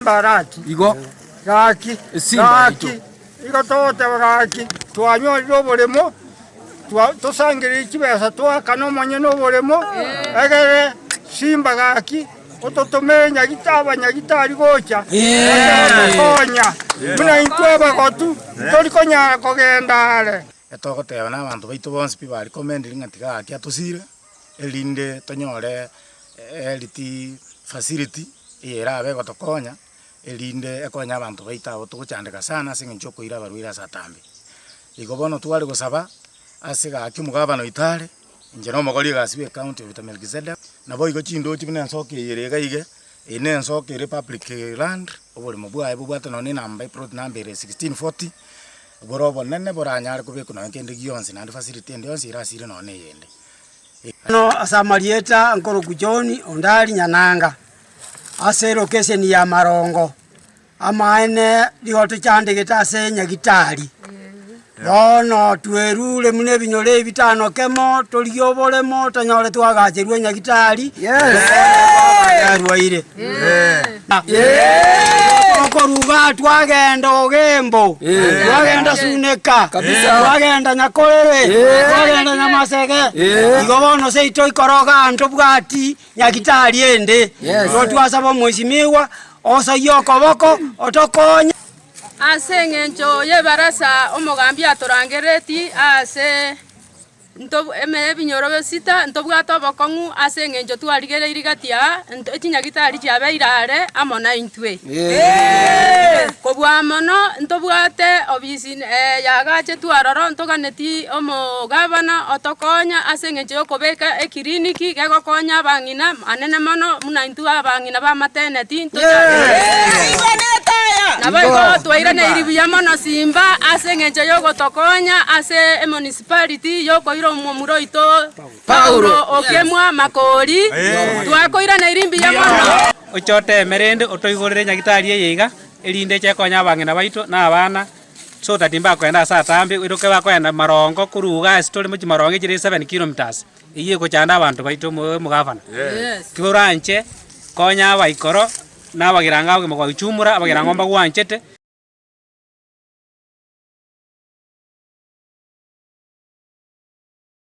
Baraki. Igo. Gaki, Esimba gaki, yaito. igo togoteba gaki, twanyorire oboremo, twa tosangererie chibesa toakane omonyene oboremo, egere simba gaki, ototomere nyagita abanyagitari gocha, bache gotokonya, buna intwe abagotu, ntori konyara kogenda are. Etogoteba na abanto baito bonsi pi barecommendiri ng'a tiga gaki atosire, erinde tonyore health facility. Eye erabe egotokonya, erinde ekonye abanto baito abwo togochandeka sana ase eng'encho yokoira abarwaire ase atambe. Igo bono tware gosaba, ase gaki omogabana oito are, inche na omokori egasi bwa ecounty Peter Melkizedek, naboigo chindochi buna ensoko eye ere iga iga, eye na ensoko ere public land, oboremo bwaye bobwate nonye na enamba eplot number ere 1640, bore obonene boranyare kobekwa nonye kende gionsi naende facility ende yonsi erasire nonye na eyende. Bono ase amarieta nkorokwa John Ondari Nyananga, ase elokesheni ya Marongo, amaene nigo tochandegete ase nyagitari. Bono twerure buna ebinyoro ebi bitano kemo, torigie oboremo tonyore twagacherwa enyagitari, yarwaire. Tokoruga twagenda Ogembo, twagenda Suneka, twagenda Nyakorere, twagenda Nyamasege, igo bono seito ikoroga ntobwati nyagitari ende. Igo twasaba omwesimigwa osoyie okoboko otokonye. Ase engencho y'ebarasa omogambi atorangeretie ase. Ebinyoro bisita ntobwate obokong'u ase engencho twarigereirie gati aa, chinyagitari chiabeire are amo naintwe. Kobua mono ntobwate obisi yagachetwe aroro ntoganeti omogabana otokonya ase engencho yokobeka ekiriniki gegokonya abang'ina anene mono buna intwe abang'ina ba maternity Naboigo twairaneirie buya mono Simba ase engencho y'ogotokonya ase emunicipality y'okoira omomura oito Paulo Okemwa Makori, twakoiraneirie mbuya mono. Oche oteme rende otoigorere nyagitari eye iga, erinde eche ekonye abang'ina baito na abana, so that mbakogenda ase atambe, oiroke bakogenda marongo korwa iga ase tore mochie marongo echire 7 kilometres, eywo egochanda abanto baito omogavana. Tiga oranche, konya abaikoro, na abagirango abagima kwa ujumla, abagirango mbagwanchete.